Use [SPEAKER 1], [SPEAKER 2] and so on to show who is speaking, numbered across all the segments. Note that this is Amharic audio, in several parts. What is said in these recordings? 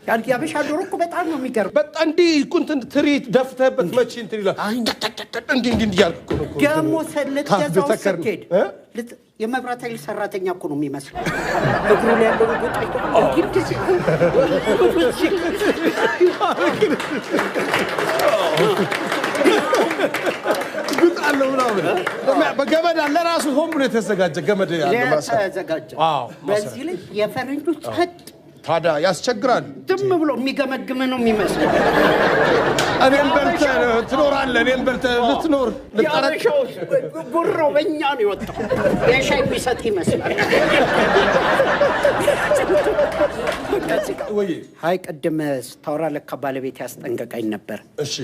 [SPEAKER 1] የአበሻ ዶሮ እኮ በጣም ነው የሚገርም።
[SPEAKER 2] በጣም እንዲህ እኮ እንትን ትርኢት ደፍተህበት መቼ እንትን ይላል። እንዲህ እንዲህ እንዲህ እያልክ እኮ ነው እኮ
[SPEAKER 1] ደግሞ ልትገዛው
[SPEAKER 2] ተከር-
[SPEAKER 1] ስትሄድ
[SPEAKER 2] እ?
[SPEAKER 1] የመብራት ኃይል ሰራተኛ እኮ ነው የሚመስለው። እግሩ ላይ ያለው ጉጥ እንደዚህ
[SPEAKER 2] ጉጥ አለው ምናምን በገመድ አለ ራሱ ሆን ብሎ የተዘጋጀ ገመድ አለ ማሰር።
[SPEAKER 1] ተዘጋጀ።
[SPEAKER 2] አዎ፣ ማሰር።
[SPEAKER 1] በዚህ ላይ የፈረንጁ ጸጥ
[SPEAKER 2] ታዲያ ያስቸግራል።
[SPEAKER 1] ዝም ብሎ የሚገመግም ነው የሚመስለው።
[SPEAKER 2] እኔም በልተህ ትኖራለህ፣ እኔም በልተህ ልትኖር ልጠረቅ
[SPEAKER 1] የአበሻው ጉራው በእኛ ነው የወጣው። የሻይ የሚሰጥ ይመስላል።
[SPEAKER 2] ወይ
[SPEAKER 1] አይ ቅድም ስታወራ ለካ ባለቤት ያስጠንቀቀኝ ነበር።
[SPEAKER 2] እሺ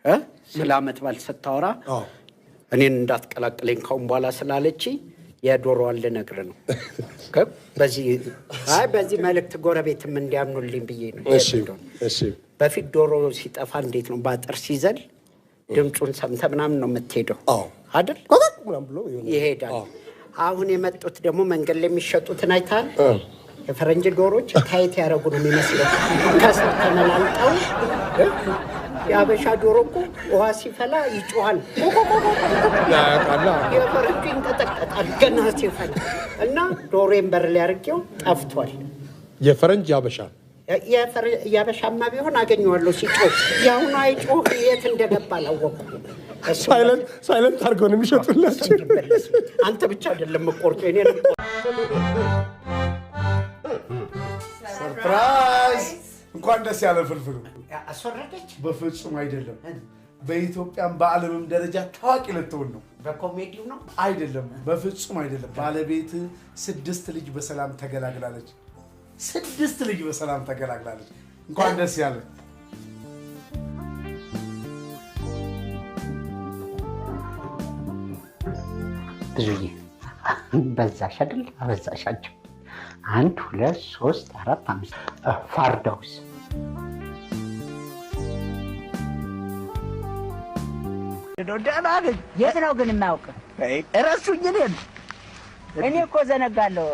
[SPEAKER 1] እ? ስለ ዓመት በዓል ስታወራ
[SPEAKER 2] አዎ
[SPEAKER 1] እኔን እንዳትቀላቅለኝ ካሁን በኋላ ስላለች የዶሮዋን ልነግርህ ነው። በዚህ አይ በዚህ መልእክት ጎረቤትም እንዲያምኑልኝ ብዬ ነው።
[SPEAKER 2] እሺ እሺ
[SPEAKER 1] በፊት ዶሮ ሲጠፋ እንዴት ነው በአጥር ሲዘል ድምፁን ሰምተህ ምናምን ነው የምትሄደው
[SPEAKER 2] አዎ።
[SPEAKER 1] አይደል?
[SPEAKER 2] ቆጠቅ ምናምን ብሎ የሆነ
[SPEAKER 1] ይሄዳል።
[SPEAKER 2] አዎ።
[SPEAKER 1] አሁን የመጡት ደግሞ መንገድ ላይ የሚሸጡትን አይተሃል?
[SPEAKER 2] እ።
[SPEAKER 1] የፈረንጅ ዶሮች tight ያደረጉ ነው የሚመስለው ከስር ተመላልጠው እ? የአበሻ ዶሮ እኮ ውሃ ሲፈላ ይጮሃል።
[SPEAKER 2] ያውቃላ።
[SPEAKER 1] የፈረንጁ ይንቀጠቀጣል ገና ሲፈላ እና ዶሮዬን በር ላይ አድርጌው ጠፍቷል።
[SPEAKER 2] የፈረንጅ ያበሻ
[SPEAKER 1] የአበሻማ ቢሆን አገኘዋለሁ ሲጮህ። የአሁኑ አይጮህ፣ የት እንደገባ አላወኩም። እሱ
[SPEAKER 2] silent silent አድርገው ነው የሚሸጡላቸው።
[SPEAKER 1] እንዲመለስ አንተ ብቻ አይደለም ቆርጦ እኔንም
[SPEAKER 3] Surprise! እንኳን ደስ ያለ ፍልፍሉ።
[SPEAKER 1] አስወረደች።
[SPEAKER 3] በፍጹም አይደለም። በኢትዮጵያም በዓለምም ደረጃ ታዋቂ ልትሆን ነው።
[SPEAKER 1] በኮሜዲው ነው።
[SPEAKER 3] አይደለም፣ በፍጹም አይደለም። ባለቤት 6 ልጅ በሰላም ተገላግላለች። 6 ልጅ በሰላም ተገላግላለች። እንኳን ደስ ያለ።
[SPEAKER 1] ብዙዬ በዛሽ አይደል? አበዛሻቸው። 1 2 3 4 5 ፋርዳውስ
[SPEAKER 4] ደህና ነኝ።
[SPEAKER 5] የት ነው ግን የማውቅህ?
[SPEAKER 4] እረሱኝ። እኔን
[SPEAKER 5] እኔ እኮ ዘነጋለሁ።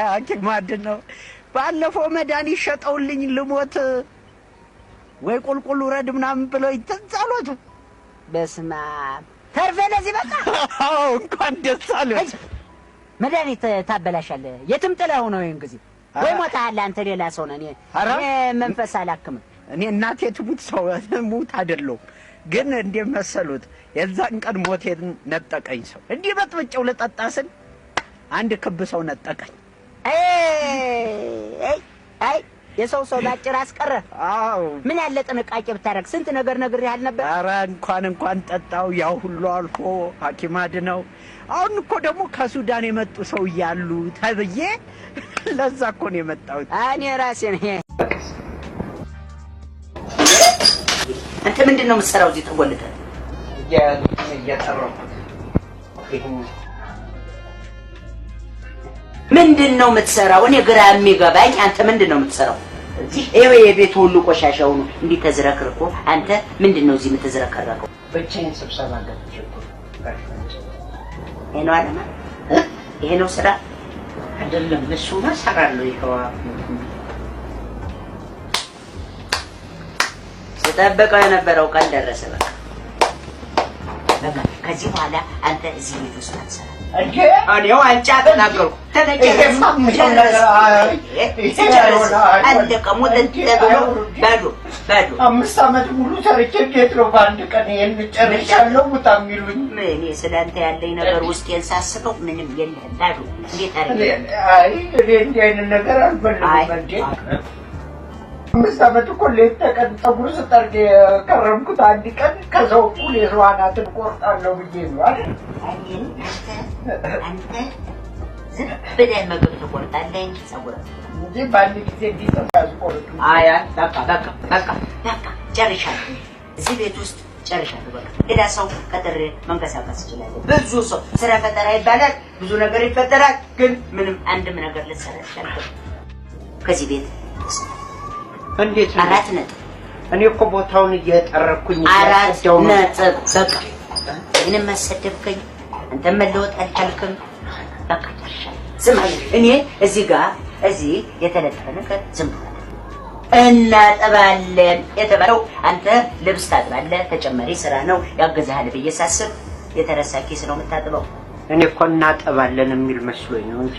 [SPEAKER 4] ሐኪም ማዕድን ነው። ባለፈው መድኃኒት ሸጠውልኝ ልሞት ወይ ቁልቁል ውረድ ምናምን ብለው ትዝ አሎት።
[SPEAKER 5] በስመ አብ ተርፌ ለዚህ በቃ።
[SPEAKER 4] አዎ እንኳን ደስ አለህ።
[SPEAKER 5] መድኃኒት ታበላሻለህ። የትም ጥለኸው ነው ይሄን ጊዜ ወይ ሞተሃል አንተ። ሌላ ሰው ነህ።
[SPEAKER 4] ኧረ!
[SPEAKER 5] እኔ መንፈስ አላክምም።
[SPEAKER 4] እኔ እናቴ ትሙት ሰው ሙት አይደለሁም። ግን እንዴት መሰሉት የዛን ቀን ሞቴን ነጠቀኝ ሰው። እንዲህ በጥብጬው ልጠጣ ስል አንድ ክብ ሰው ነጠቀኝ።
[SPEAKER 5] አይ አይ የሰው ሰው ባጭር አስቀረ።
[SPEAKER 4] አዎ
[SPEAKER 5] ምን ያለ ጥንቃቄ ብታደርግ ስንት ነገር ነግሬህ ነበር።
[SPEAKER 4] ኧረ እንኳን ጠጣው ያው ሁሉ አልፎ ሐኪም አድነው። አሁን እኮ ደግሞ ከሱዳን የመጡ ሰው እያሉ ተብዬ ለዛ እኮ ነው የመጣሁት።
[SPEAKER 5] እኔ ራሴ ነኝ። አንተ ምንድን ነው የምትሰራው እዚህ ተጎልተህ?
[SPEAKER 1] እየጠረኩት
[SPEAKER 5] ምንድን ነው የምትሰራው? እኔ ግራ የሚገባኝ አንተ ምንድን ነው የምትሰራው እዚህ? ይኸው የቤቱ ሁሉ ቆሻሻ ሆኖ እንዲህ ተዝረክርኮ፣ አንተ ምንድን ነው እዚህ የምትዝረከረከው?
[SPEAKER 1] ብቻዬን ስብሰባ ገብቼ እኮ
[SPEAKER 5] ይሄ ነው ዓላማ? ይሄ ነው ስራ?
[SPEAKER 1] አይደለም። እሱማ እሰራለሁ። ይኸው
[SPEAKER 5] ስጠብቀው የነበረው ቀን ደረሰ። በቃ በቃ ከዚህ በኋላ አንተ እዚህ ቤት ውስጥ አትሰራም።
[SPEAKER 1] እንዴ?
[SPEAKER 5] እኔው ዋንጫ ተናገርኩ።
[SPEAKER 1] ይሄማ የሚሆን ነገር
[SPEAKER 5] ጨረስ አለቀ። ሙጥጥ ብሎ ባዶ ባዶ።
[SPEAKER 1] 5 ዓመት ሙሉ ሰርቼ እንዴት ነው በአንድ ቀን ይሄን ጨርሻለሁ ውጣ የሚሉኝ?
[SPEAKER 5] እኔ ስለአንተ ያለኝ ነገር ውስጤን ሳስበው ምንም የለህም፣ ባዶ። እንዴት አድርጌ
[SPEAKER 1] አይ እኔ እንዲህ አይነት ነገር አልፈልግም።
[SPEAKER 5] አይ።
[SPEAKER 1] እንዴ 5 ዓመት እኮ ሌት ተቀን ፀጉር ስጠርግ የከረምኩት አንድ ቀን ከሰው እኩል የሰው አናትን ቆርጣለሁ ብዬ ነው አይደል?
[SPEAKER 5] አንተ ዝም ብለህ ምግብ ትቆርጣለህ እንጂ ፀጉር አትቆርጥም።
[SPEAKER 1] እንጂ በአንድ ጊዜ እንዲህ ፀጉር አያስቆርጡም።
[SPEAKER 5] አይ አይ በቃ በቃ በቃ በቃ ጨርሻለሁ። እዚህ ቤት ውስጥ ጨርሻለሁ። በቃ ሌላ ሰው ቀጥሬ መንቀሳቀስ እችላለሁ። ብዙ ሰው ስራ ፈጠራ ይባላል፣ ብዙ ነገር ይፈጠራል። ግን ምንም አንድም ነገር ልትሰራ አልቻልክም። ከዚህ ቤት
[SPEAKER 1] እንዴት ነው?
[SPEAKER 5] 4 ነጥብ።
[SPEAKER 1] እኔ እኮ ቦታውን እየጠረኩኝ
[SPEAKER 5] 4
[SPEAKER 1] እያጸዳሁ ነው።
[SPEAKER 5] ነጥብ። በቃ ምንም አሰደብከኝ፣ አንተ መለወጥ አልቻልክም። በቃ ጨርሻለሁ። ዝም አለ። እኔ እዚህ ጋር እዚህ የተለጠፈ ነገር ዝም ብሎ እናጥባለን የተባለው አንተ ልብስ ታጥባለህ፣ ተጨማሪ ስራ ነው ያገዛሃል ብዬ ሳስብ የተረሳ ኪስ ነው የምታጥበው።
[SPEAKER 4] እኔ እኮ እናጠባለን የሚል መስሎኝ ነው እንጂ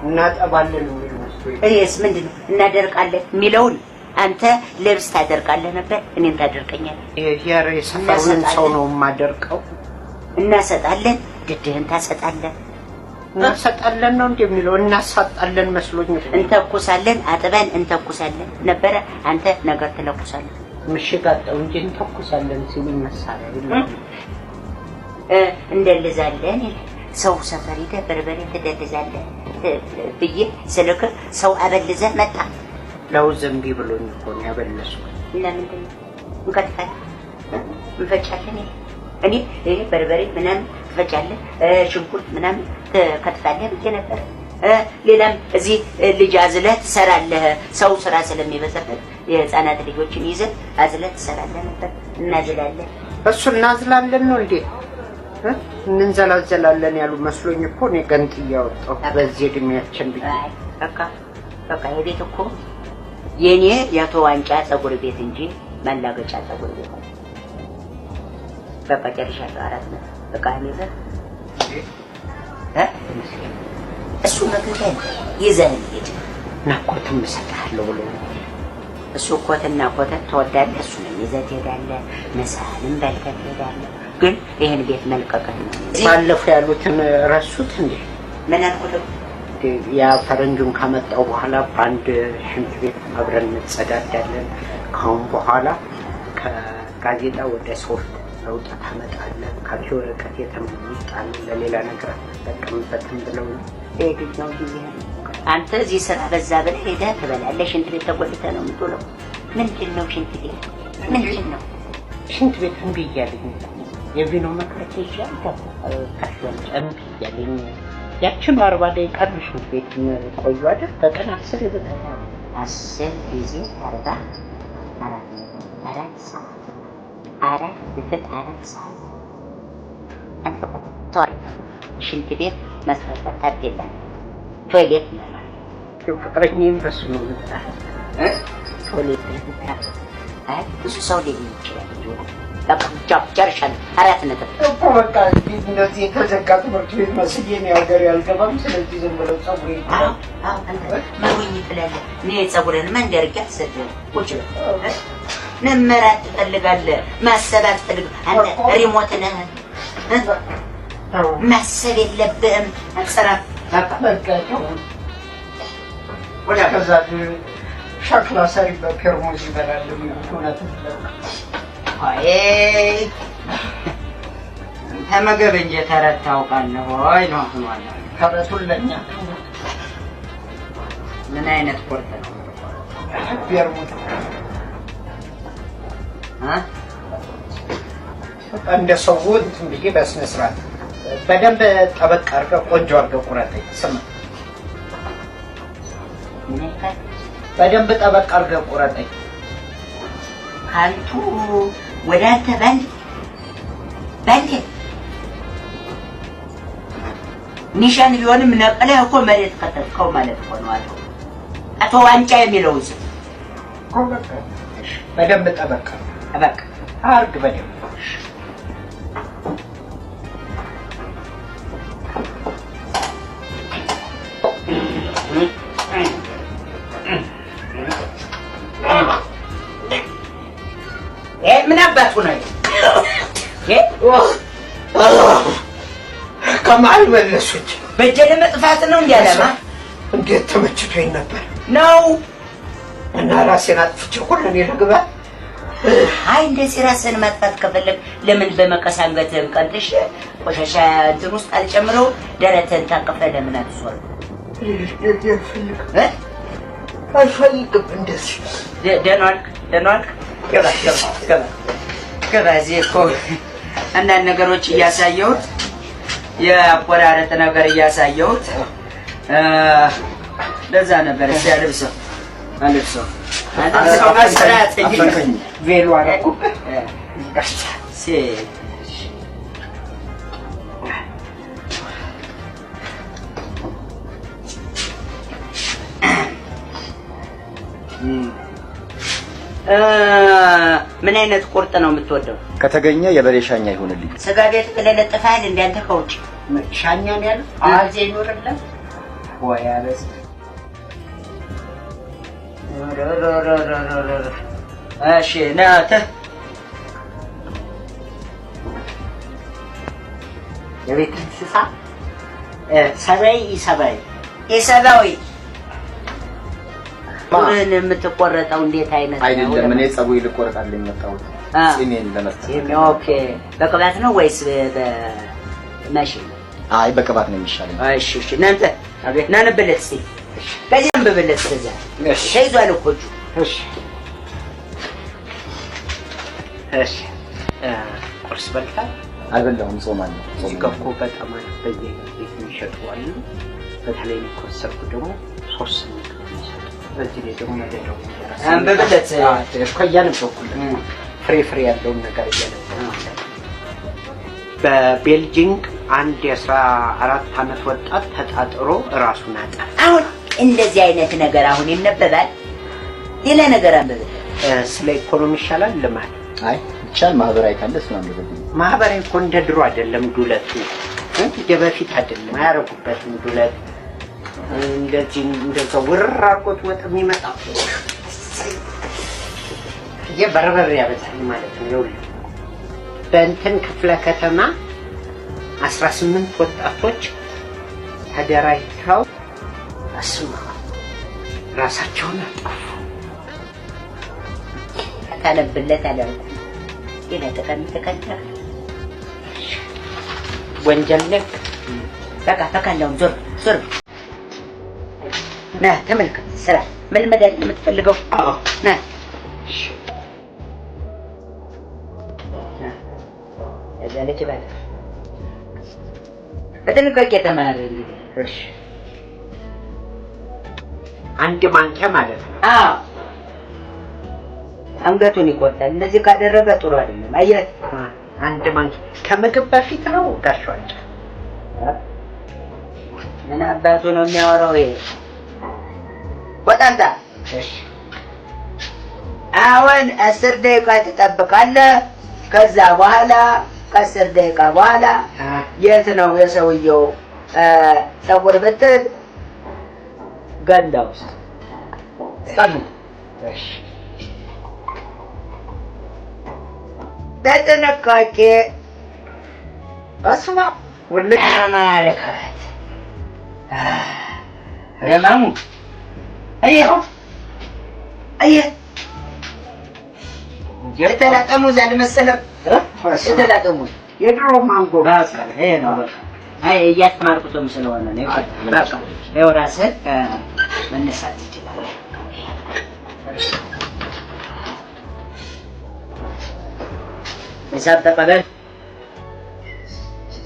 [SPEAKER 4] እናጠባለን የሚል መስሎኝ።
[SPEAKER 5] እኔስ ምንድን ነው እናደርቃለን የሚለውን አንተ ልብስ ታደርቃለህ ነበር፣ እኔን ታደርቀኛለህ።
[SPEAKER 4] የሰፈሩን ሰው ነው የማደርቀው።
[SPEAKER 5] እናሰጣለን፣ ድድህን ታሰጣለህ።
[SPEAKER 4] እናሰጣለን ነው እንደ የሚለው እናሳጣለን መስሎኝ።
[SPEAKER 5] እንተኩሳለን፣ አጥበን እንተኩሳለን ነበረ። አንተ ነገር ትለኩሳለህ።
[SPEAKER 4] ምሽግ አጣው እንጂ እንተኩሳለን ሲሉኝ መሳሪያ የለም።
[SPEAKER 5] እንደልዛለን ይላል። ሰው ሰፈር ሄደህ በርበሬ ትደልዛለህ ብዬ ስልክ ሰው አበልዘህ መጣ።
[SPEAKER 4] ለውዝ እምቢ ብሎኝ እኮ ነው ያበለስኩት።
[SPEAKER 5] እና ምንድን ነው እንከትፋለን፣ እንፈጫለን ይላል። እኔ ይሄ በርበሬ ምናምን ትፈጫለህ፣ ሽንኩርት ምናምን ትከትፋለህ ብዬ ነበር። ሌላም እዚህ ልጅ አዝለህ ትሰራለህ። ሰው ስራ ስለሚበዛበት የህፃናት ልጆችን ይዘህ አዝለህ ትሰራለህ ነበር። እናዝላለን።
[SPEAKER 4] እሱ እናዝላለን ነው እንዴ? እንንዘላዘላለን ያሉ መስሎኝ እኮ እኔ ገንጥዬ አወጣሁ በዚህ እድሜያችን ብዬ።
[SPEAKER 5] በቃ በቃ የቤት እኮ የኔ የአቶ ዋንጫ ፀጉር ቤት እንጂ ማላገጫ ፀጉር ቤት ነው። በቃ ጨርሻለሁ። 4 ነው በቃ ይዘህ እሱ መግቢያ ይዘህ ሂድ
[SPEAKER 4] እና ኮትም እሰጥሃለሁ ብሎ
[SPEAKER 5] እሱ ኮትና ኮተት ትወዳለህ። እሱንም ይዘህ ትሄዳለህ። ምሳህንም በልተህ ትሄዳለህ። ግን ይህን ቤት መልቀቅህ ነው።
[SPEAKER 4] ባለፈው ያሉትን ረሱት እንዴ?
[SPEAKER 5] ምን አልኩት?
[SPEAKER 4] ያ ፈረንጁን ካመጣው በኋላ በአንድ ሽንት ቤት አብረን እንጸዳዳለን። ካሁን በኋላ ከጋዜጣ ወደ ሶፍት ለውጥ ታመጣለህ። ካኪ ወረቀት የተሚጣል ለሌላ ነገር አትጠቀምበትም ብለው
[SPEAKER 5] የትኛው ጊዜ አንተ እዚህ ስራ በዛ ብለህ ሄደህ ትበላለህ። ሽንት ቤት ተጎልተህ ነው የምትውለው። ምንድን ነው ሽንት ቤት? ምንድን ነው
[SPEAKER 4] ሽንት ቤት? እምቢ እያለኝ የቪኖ መክፈቻ ይዣለሁ። ካኪ ዋንጫ እምቢ እያለኝ ያችን 40 ደቂቃ ነው ሽንት ቤት ቆዩ አይደል? በቀን 10 ይበቃል።
[SPEAKER 5] 10 ጊዜ 40 4 ሰዓት 4 4 ሰዓት ሽንት ቤት መስፈርት ታፔላ toilet
[SPEAKER 4] ፍቅረኛዬን በሱ ነው የምጠራት።
[SPEAKER 5] toilet አይ ብዙ ሰው ሊል ይችላል። በቃ ጨርሻለሁ። 4 ነጥብ
[SPEAKER 4] እኮ በቃ እንደዚህ የተዘጋ ትምህርት ቤት መስዬ እኔ ሀገር ያልገባም። ስለዚህ ዝም ብለው ፀጉሬን
[SPEAKER 5] መሩኝ ትላለህ። እኔ ፀጉርህን መንደርጌ አልሰድህም። ቁጭ በል። መመራት ትፈልጋለህ፣ ማሰብ አትፈልግም። አንተ ሪሞት ነህ። ማሰብ የለብህም። አትሰራም።
[SPEAKER 4] በቃ ከዛ ሸክላ ሰሪ በፔርሙዝ ይበላል የሚሉት እውነት ነው።
[SPEAKER 5] አይ ተመገብ እንጂ ተረት ታውቃለህ ወይ ነው ሆኗል።
[SPEAKER 4] ተረቱን ለእኛ
[SPEAKER 5] ምን አይነት ቁርጥ ነው?
[SPEAKER 4] ፔርሙዝ በቃ እንደ ሰው እንትን ብዬ በስነ ስርዓት በደንብ ጠበቅ አድርገህ ቆንጆ አድርገህ ቁረጠኝ። ስማ በደንብ ጠበቅ አድርገህ ቁረጠኝ።
[SPEAKER 5] ከአንቱ ወደ አንተ ባንዴ ባንዴ ኒሻን ቢሆንም ነቅለህ እኮ መሬት ከተትከው ማለት እኮ ነው። አቶ ዋንጫ የሚለውን ስም
[SPEAKER 4] በደንብ ጠበቅ
[SPEAKER 5] ጠበቅ
[SPEAKER 4] አድርግ በደንብ።
[SPEAKER 5] ምን አባቱ ነው?
[SPEAKER 4] ከመሀል መለሱች።
[SPEAKER 5] በእጄ ለመጥፋት ነው እንዲ አላማ።
[SPEAKER 4] እንዴት ተመችቶኝ ነበር
[SPEAKER 5] ነው
[SPEAKER 4] እና ራሴን አጥፍቼ ሁሉ እኔ ልግባ።
[SPEAKER 5] አይ እንደዚህ ራስህን ማጥፋት ከፈለግ ለምን በመቀስ አንገትህን ቀንጥሼ ቆሻሻ እንትን ውስጥ አልጨምረው ደረትህን ታቅፈህ ለምን አትዞርም?
[SPEAKER 4] አልፈልግም እንደዚህ።
[SPEAKER 5] ደህና ዋልክ? ደህና ዋልክ? ገባ ገባ ገባ ገባ። እዚህ እኮ አንዳንድ ነገሮች እያሳየሁት የአቆራረጥ ነገር እያሳየሁት ለዛ ነበር። እስኪ አልብሰው አልብሰው
[SPEAKER 4] ቬሎ አደረኩበት።
[SPEAKER 5] ምን አይነት ቁርጥ ነው የምትወደው?
[SPEAKER 6] ከተገኘ የበሬ ሻኛ ይሆንልኝ።
[SPEAKER 5] ስጋ ቤት ብለህ ለጥፈሃል እንደ አንተ ከውጭ
[SPEAKER 4] ሻኛ ነው ያለው። አዋዜ ይኖርለት
[SPEAKER 5] ወይ አበስ። እሺ ና
[SPEAKER 4] የቤት እንስሳ ሰብአዊ ኢሰብአዊ
[SPEAKER 5] ኢሰብአዊ ምን የምትቆረጠው እንዴት አይነት ነው?
[SPEAKER 6] አይደለም፣ እኔ ፀጉሬ ልቆረጥ የመጣሁት ጺሜን ለመስተካከል።
[SPEAKER 5] Okay፣ በቅባት ነው ወይስ በማሽን?
[SPEAKER 6] አይ በቅባት ነው የሚሻለኝ።
[SPEAKER 5] እሺ እሺ። እናንተ ና አንብለት እስኪ፣ በዚህ አንብብለት። እስከዚያ ተይዟል እኮ እጁ።
[SPEAKER 4] እሺ እሺ። ቁርስ በልተሃል?
[SPEAKER 6] አልበላሁም፣ ጾም አለ።
[SPEAKER 4] እዚህ ጋር እኮ በጣም አሪፍ በየቤት የሚሸጡ አሉ። በተለይ እኔ ከወሰድኩ ደግሞ 3 ምግብ የሚሸጡ በዚህ ላይ ደግሞ መደዳው
[SPEAKER 5] አንብብለት
[SPEAKER 4] እኮ እያነበብኩለት ፍሬ ፍሬ ያለውን ነገር እያነበብኩለት። በቤልጂንግ አንድ የ14 ዓመት ወጣት ተጣጥሮ ራሱን አጠፋ።
[SPEAKER 5] አሁን እንደዚህ አይነት ነገር አሁን ይነበባል? ሌላ ነገር አንብብለት።
[SPEAKER 4] ስለ ኢኮኖሚ ይሻላል ልማት?
[SPEAKER 6] አይ ይቻል ማህበራዊ ካለ እሱን አንብብልኝ።
[SPEAKER 4] ማህበራዊ እኮ እንደ ድሮ አይደለም፣ ዱለቱ የበፊት አይደለም፣ አያረጉበትም ዱለት። እንደዚህ እንደዛ ውርር አድርጎት ወጥ የሚመጣ የበርበሬ ያበዛል ማለት ነው። ይኸውልህ በእንትን ክፍለ ከተማ 18 ወጣቶች ተደራጅተው እስማ ራሳቸውን አጠፉ።
[SPEAKER 5] ታነብለት አላልኩም። ሌላ ጠቃሚ ጠቃሚ
[SPEAKER 4] ወንጀል ነክ
[SPEAKER 5] በቃ በቃ፣ እንደውም ዞር ዞር ና ተመልከት። ስራ መልመድ አይደል የምትፈልገው? ና እዛ ልጅ ባለ በጥንቃቄ ተማር። እንግዲህ
[SPEAKER 4] እሺ፣ አንድ ማንኪያ ማለት ነው።
[SPEAKER 5] አዎ አንገቱን ይቆርጣል። እንደዚህ ካደረገ ጥሩ አይደለም። አየህ፣
[SPEAKER 4] አንድ ማንኪያ ከምግብ በፊት ነው ጋሽ ዋንጫ?
[SPEAKER 5] ምን አባቱ ነው የሚያወራው ይሄ? ወጣንታ አሁን 10 ደቂቃ ትጠብቃለህ። ከዛ በኋላ ከ10 ደቂቃ በኋላ የት ነው የሰውየው ፀጉር ብትል ገንዳ ውስጥ። በጥንቃቄ እስማ ተመልከት። ረማሙ አየኸው? አየህ፣ የተላጠ ሙዝ አልመሰለም? የተላጠ ሙዝ
[SPEAKER 4] የድሮ ማንጎ
[SPEAKER 5] በቃ ይሄ ነው። በቃ አይ እያስተማርኩትም ስለሆነ ነው። በቃ ይኸው ራስህን መነሳት ትችላለህ። ሂሳብ ተቀበል።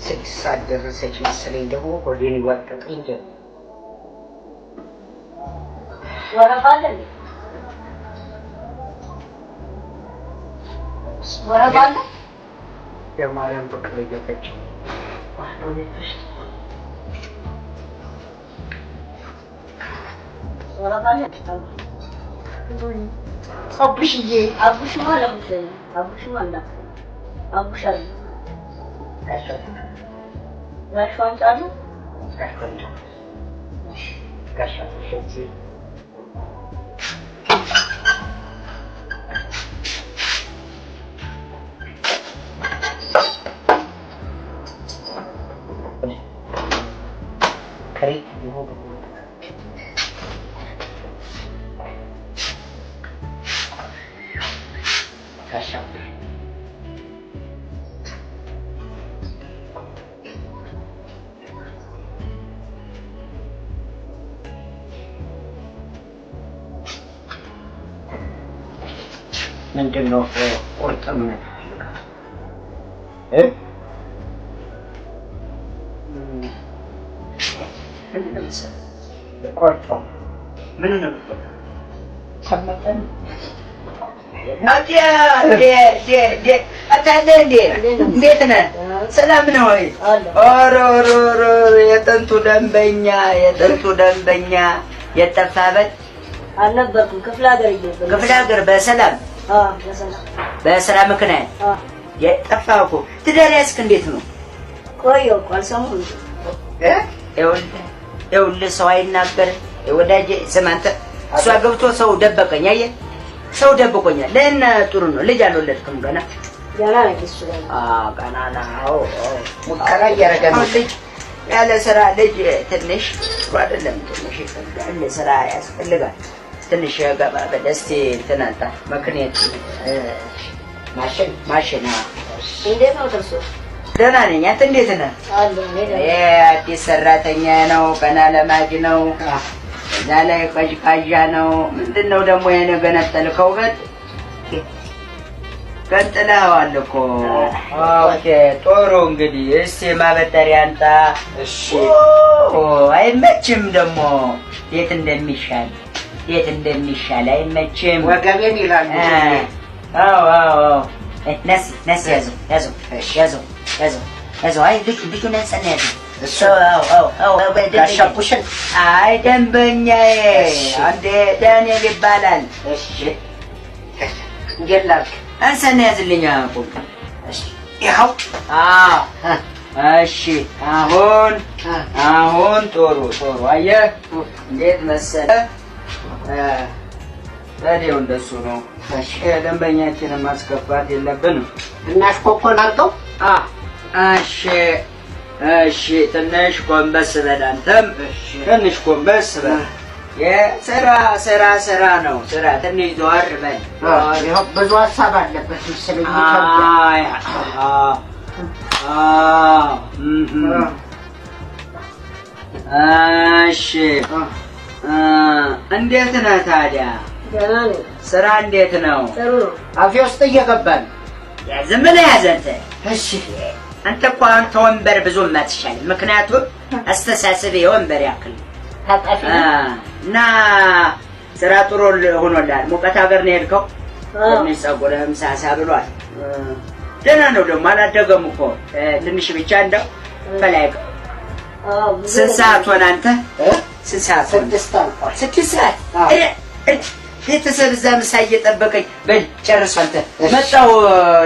[SPEAKER 4] 6 ሰዓት ደረሰች መሰለኝ። ደግሞ ሆዴን ይዋጠጠኝ ጀመር።
[SPEAKER 7] ወረፋ አለ እንዴ? ወረፋ አለ?
[SPEAKER 4] የማርያም ፍቅር እየፈጨ
[SPEAKER 7] ወረፋ አለ?
[SPEAKER 4] አቡሽዬ
[SPEAKER 7] አቡሽማ አለመሰለኝ። አቡሽማ አለ። አቡሽ አለ። ጋሽ ዋንጫ አለ።
[SPEAKER 4] ጋሽ ዋንጫ ጋሽ ዋንጫ ምንድን ነው ቁርጥም ቆርጦ ምን ነው ሰመጠን
[SPEAKER 5] እንዴት ነህ? ሰላም ነው ወይ? ኧረ ኧረ ኧረ የጥንቱ ደንበኛ የጥንቱ ደንበኛ የጠፋበት
[SPEAKER 7] አልነበርኩም። ክፍለ ሀገር ሄጄ ነበር።
[SPEAKER 5] ክፍለ ሀገር በሰላም?
[SPEAKER 7] አዎ፣ በሰላም።
[SPEAKER 5] በስራ ምክንያት?
[SPEAKER 7] አዎ።
[SPEAKER 5] የጠፋህ እኮ። ትዳር ያዝክ እንዴት ነው?
[SPEAKER 7] ቆየሁ እኮ፣ አልሰማሁም።
[SPEAKER 5] ይኸውልህ ይኸውልህ፣ ሰው አይናገርም። ወዳጄ ስማ አንተ፣ እሷ ገብቶ ሰው ደበቀኝ። አየህ፣ ሰው ደብቆኛል። ለእነ ጥሩ ነው። ልጅ አልወለድክም ገና?
[SPEAKER 7] ገና ነኝ እሱ ጋር።
[SPEAKER 5] አዎ፣ ገና ነው። አዎ።
[SPEAKER 4] ሙከራ እያደረገ ነው።
[SPEAKER 5] አሁን ልጅ ያለ ስራ ልጅ ትንሽ ጥሩ አይደለም። ትንሽ ይከብዳል። ስራ ያስፈልጋል። ትንሽ ገባ በል እስቲ፣ እንትን አንተ ምክንያት
[SPEAKER 4] ማሽን።
[SPEAKER 5] ማሽን፣ አዎ።
[SPEAKER 7] እንዴት ነው እርሶ?
[SPEAKER 5] ደህና ነኝ። አንተ እንዴት ነህ?
[SPEAKER 7] አለሁ እኔ ደህና ነኝ።
[SPEAKER 5] ይሄ አዲስ ሰራተኛ ነው። ገና ለማጅ ነው። እዛ ላይ ቀዥቃዣ ነው። ምንድን ነው ደግሞ የኔ ገነጠልከው? ውበት ገንጥለኸዋል እኮ። Okay፣ ጥሩ እንግዲህ እስቲ ማበጠሪያ አምጣ።
[SPEAKER 6] እሺ።
[SPEAKER 5] ኦ፣ አይመችም ደግሞ፣ የት እንደሚሻል የት እንደሚሻል አይመችም።
[SPEAKER 4] ወገቤን ይላሉ።
[SPEAKER 5] አዎ፣ ነስ ነስ፣ ያዘው ያዘው ያዘው ያዘው ያዘው። አይ፣ ልጁ ልጁን አንሳና ያዘው።
[SPEAKER 4] እሱ
[SPEAKER 5] አዎ።
[SPEAKER 4] ጋሻ ቡሽን።
[SPEAKER 5] አይ፣ ደንበኛዬ።
[SPEAKER 4] እሺ።
[SPEAKER 5] አንዴ ዳንኤል ይባላል።
[SPEAKER 4] እሺ፣ እንዴት ላድርግ?
[SPEAKER 5] አንሳና ያዝልኝ። አቁም።
[SPEAKER 4] እሺ፣ ይኸው።
[SPEAKER 5] አዎ፣ እሺ። አሁን አሁን ጥሩ ጥሩ። አየህ እንዴት መሰለህ፣ ዘዴው እንደሱ ነው።
[SPEAKER 4] እሺ።
[SPEAKER 5] ደንበኛችንን ማስከፋት የለብንም።
[SPEAKER 4] እና ሽኮኮን አድርገው።
[SPEAKER 5] እሺ እሺ፣ ትንሽ ጎንበስ በል አንተም፣ ትንሽ ጎንበስ በል። የስራ ስራ ስራ ነው ስራ። ትንሽ ዘወር በል።
[SPEAKER 4] ይኸው ብዙ ሀሳብ አለበት መሰለኝ፣ ይከብዳል።
[SPEAKER 5] አይ፣ አዎ፣ እሺ፣ እንዴት ነህ ታዲያ?
[SPEAKER 7] ደህና ነኝ።
[SPEAKER 5] ስራ እንዴት ነው?
[SPEAKER 7] ጥሩ ነው።
[SPEAKER 4] አፌ ውስጥ እየገባ ነው።
[SPEAKER 5] ዝም ብለህ ያዝ አንተ።
[SPEAKER 4] እሺ።
[SPEAKER 5] አንተ እኮ አሁን ተወንበር ብዙም አትሻልም። ምክንያቱም አስተሳሰብ የወንበር ያክል ነው።
[SPEAKER 4] ታጣፊ።
[SPEAKER 5] እና ስራ ጥሩ ሆኖልሃል። ሙቀት ሀገር ነው የሄድከው። ትንሽ ፀጉርህም ሳሳ ብሏል። ደህና ነው ደግሞ፣ አላደገም እኮ፣ ትንሽ ብቻ እንደው ከላይ።
[SPEAKER 7] አዎ፣ ብዙ
[SPEAKER 5] ስንት ሰዓት ሆነ አንተ? ስንት ሰዓት ሆነ?
[SPEAKER 4] 6 አልፏል።
[SPEAKER 5] 6 ሰዓት።
[SPEAKER 4] አዎ።
[SPEAKER 5] ኧረ፣ ኧረ፣ ቤተሰብ እዛ ምሳ እየጠበቀኝ። በል ጨርሶ አንተ። መጣሁ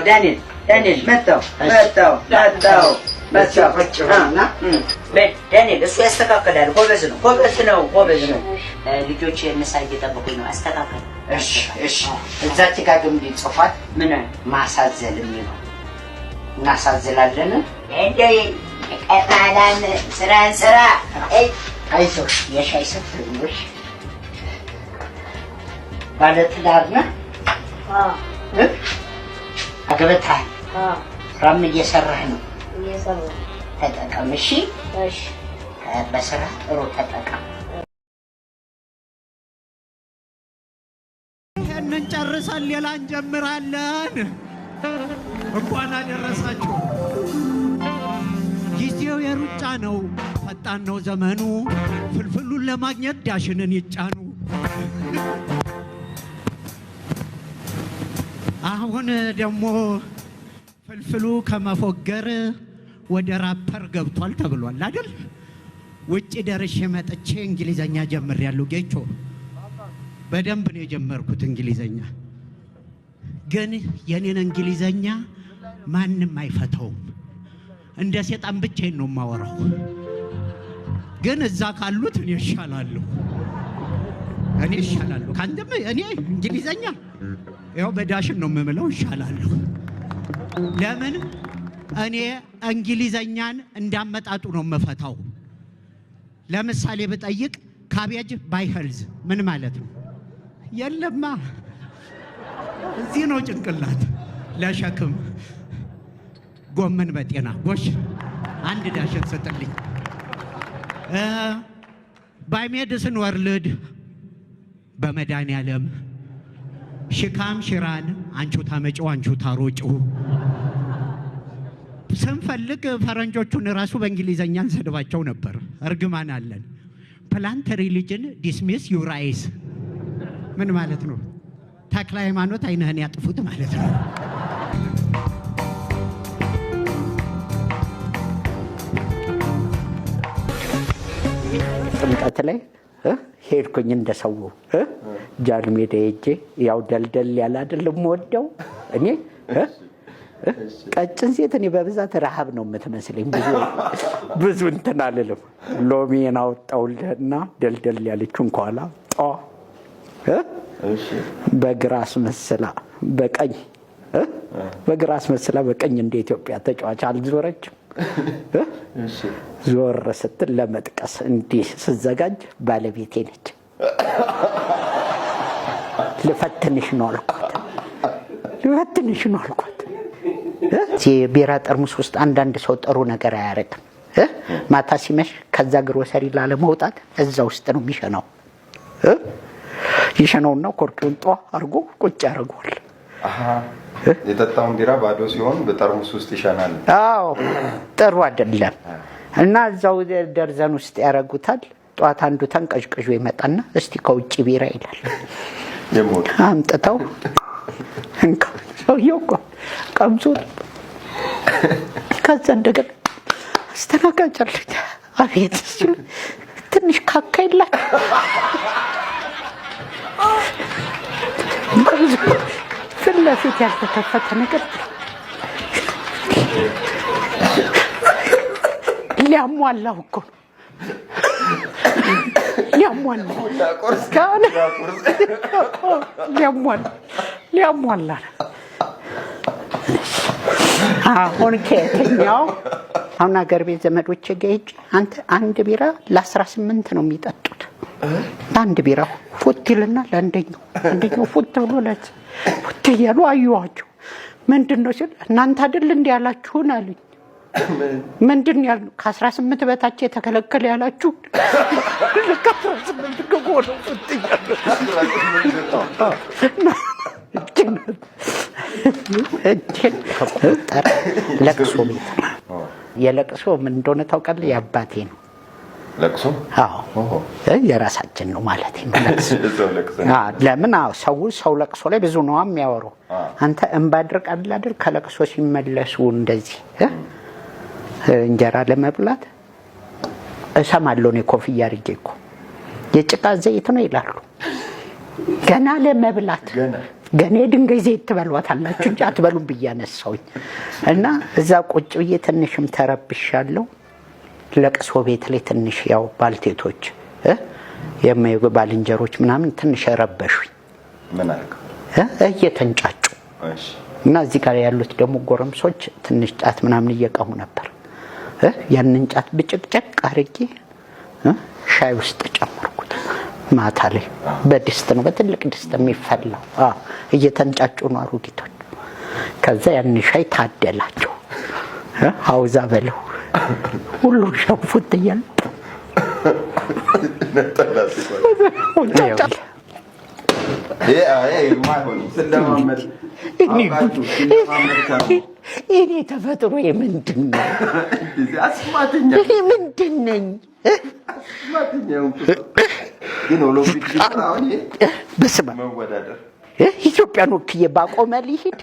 [SPEAKER 5] ዳንኤል፣ ዳንኤል፣ መጣሁ መጣሁ መጣሁ መጣሁ።
[SPEAKER 4] ቁጭ በልና።
[SPEAKER 5] በል ዳንኤል፣ እሱ ያስተካክላል። ጎበዝ ነው፣ ጎበዝ ነው፣ ጎበዝ ነው። ልጆች ምሳ እየጠበቁኝ ነው። አስተካክል።
[SPEAKER 4] እሺ እሺ። እዛች ጋር ግን ጽፏል።
[SPEAKER 5] ምን?
[SPEAKER 4] ማሳዘል የሚለው እናሳዝላለን።
[SPEAKER 5] እንደው ቀጣላም ስራን ስራ። አይ፣
[SPEAKER 4] አይዞሽ፣ የሻይ ስትልሽ ባለትዳር ነህ?
[SPEAKER 7] አዎ።
[SPEAKER 4] እ? አግብተሃል?
[SPEAKER 7] አዎ።
[SPEAKER 4] ስራም እየሰራህ ነው።
[SPEAKER 7] እየሰራሁ ነው።
[SPEAKER 4] ተጠቀም እሺ።
[SPEAKER 7] እሺ።
[SPEAKER 4] በስራ ጥሩ ተጠቀም።
[SPEAKER 8] ይሄንን ጨርሰን ሌላ እንጀምራለን። እንኳን አደረሳችሁ። ጊዜው የሩጫ ነው፣ ፈጣን ነው ዘመኑ። ፍልፍሉን ለማግኘት ዳሽንን ይጫኑ። አሁን ደግሞ ፍልፍሉ ከመፎገር ወደ ራፐር ገብቷል ተብሏል አይደል? ውጭ ደርሼ መጥቼ እንግሊዘኛ ጀምሬያለሁ። ጌቾ፣ በደንብ ነው የጀመርኩት እንግሊዘኛ። ግን የኔን እንግሊዘኛ ማንም አይፈተውም። እንደ ሴጣን ብቻዬን ነው የማወራው። ግን እዛ ካሉት እኔ እሻላለሁ፣ እኔ እሻላለሁ። ከአንተም እኔ እንግሊዘኛ ይኸው በዳሽን ነው የምምለው፣ እሻላለሁ። ለምን፣ እኔ እንግሊዘኛን እንዳመጣጡ ነው የምፈታው። ለምሳሌ ብጠይቅ cabbage by health ምን ማለት ነው? የለማ፣ እዚህ ነው ጭንቅላት ለሸክም፣ ጎመን በጤና። ጎሽ፣ አንድ ዳሽን ስጥልኝ። By medicine world፣ በመድኃኒዓለም፣ she come she run፣ አንቺው ታመጪው አንቺው ታሮጪው። ስንፈልግ ፈረንጆቹን ራሱ በእንግሊዘኛ እንሰድባቸው ነበር። እርግማን አለን። Plant religion dismiss your eyes ምን ማለት ነው? ተክለ ሃይማኖት አይንህን ያጥፉት ማለት ነው።
[SPEAKER 1] ጥምቀት ላይ
[SPEAKER 4] ሄድኩኝ እንደ ሰው ጃን ሜዳ ሄጄ ያው ደልደል ያለ አይደለም ወደው እኔ ቀጭን ሴት እኔ በብዛት ረሃብ ነው የምትመስለኝ። ብዙ ብዙ እንትን አልልም። ሎሚን አወጣሁልህና ደልደል ያለችውን ከኋላ ጧ በግራ አስመስላ በቀኝ በግራ አስመስላ በቀኝ እንደ ኢትዮጵያ ተጫዋች አልዞረችም። ዞር ስትል ለመጥቀስ እንዲህ ስዘጋጅ ባለቤቴ ነች። ልፈትንሽ ነው አልኳት። ልፈትንሽ ነው አልኳት። የቢራ ጠርሙስ ውስጥ አንዳንድ ሰው ጥሩ ነገር አያረግም። ማታ ሲመሽ ከዛ ግሮሰሪ ላለመውጣት እዛ ውስጥ ነው የሚሸናው። ይሸናውና ኮርኪውን ጧ አድርጎ ቁጭ ያደርገዋል።
[SPEAKER 6] የጠጣውን ቢራ ባዶ ሲሆን በጠርሙስ ውስጥ ይሸናል።
[SPEAKER 4] አዎ ጥሩ አይደለም። እና እዛው ደርዘን ውስጥ ያደርጉታል። ጠዋት አንዱ ተንቀዥቅዦ ይመጣና እስቲ ከውጭ ቢራ ይላል። አምጥተው እንካ ሰውየው እኮ ቀምሶ ከዛ እንደገና አስተናጋጅ አለች። አቤት ሲሉ ትንሽ ካካ የላችሁ ፊት ለፊት ያልተከፈተ ነገር ሊያሟላው እኮ ነው ሊያሟላ አሁን ከየትኛው አሁን አገር ቤት ዘመዶቼ ጋር ሄጄ አንተ አንድ ቢራ ለ18 ነው የሚጠጡት። አንድ ቢራ ፉት ይልና ለአንደኛው አንደኛው ፉት ብሎ ፉት እያሉ አየኋቸው። ምንድን ነው ሲል እናንተ አይደል እንዲህ ያላችሁን አሉኝ። ምንድን ያልነው? ከ18 በታች የተከለከለ ያላችሁ ልክ 18 ግቦ ነው ፉት እያሉ እጄን ከቆጠረ ለቅሶ ቤት የለቅሶ ምን እንደሆነ ታውቃለህ? የአባቴ ነው
[SPEAKER 6] ለቅሶ።
[SPEAKER 4] አዎ የራሳችን ነው ማለት ነው። ለምን ሰው ለቅሶ ላይ ብዙ ነው የሚያወራው። አንተ እንባ ድርቅ አይደል አይደል? ከለቅሶ ሲመለሱ እንደዚህ እንጀራ ለመብላት እሰማለሁ እኔ ኮፍያ አድርጌ እኮ የጭቃ ዘይት ነው ይላሉ። ገና ለመብላት ገና የድንጋይ ዘይት ትበሏታላችሁ እንጂ አትበሉም ብዬ አነሳሁኝ። እና እዛ ቁጭ ብዬ ትንሽም ተረብሻለሁ። ለቅሶ ቤት ላይ ትንሽ ያው ባልቴቶች ባልንጀሮች ምናምን ትንሽ ረበሹኝ።
[SPEAKER 6] ምን አልክ?
[SPEAKER 4] እየተንጫጩ እና እዚህ ጋር ያሉት ደግሞ ጎረምሶች ትንሽ ጫት ምናምን እየቀሙ ነበር። ያንን ጫት ብጭቅጭቅ አድርጌ ሻይ ውስጥ ጨመርኩት። ማታ ላይ በድስት ነው በትልቅ ድስት የሚፈላው። እየተንጫጩ ነው አሮጊቶች። ከዛ ያን ሻይ ታደላቸው። አውዛ በለው ሁሉ ሸንፉት እያሉ እኔ ተፈጥሮ ምንድን ነው? እኔ ምንድን ነኝ? በስመ አብ ኢትዮጵያን ወክዬ ባቆመ ልሂድ።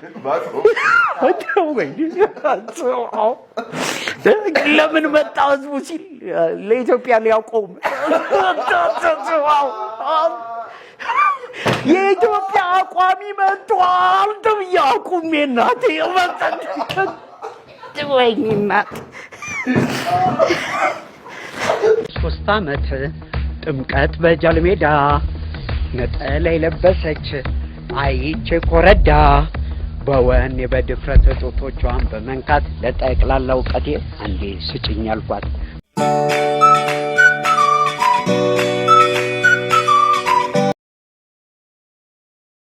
[SPEAKER 4] ለምን መጣ ህዝቡ ሲል ለኢትዮጵያ ሊያቆም የኢትዮጵያ አቋሚ መጥቷል ተብዬ አቁሜ እናቴ ወይኔ እናት 3 ዓመት ጥምቀት በጃልሜዳ ነጠላ የለበሰች አይቼ ኮረዳ በወኔ በድፍረት ጡቶቿን በመንካት ለጠቅላላ እውቀቴ አንዴ ስጭኝ አልኳት።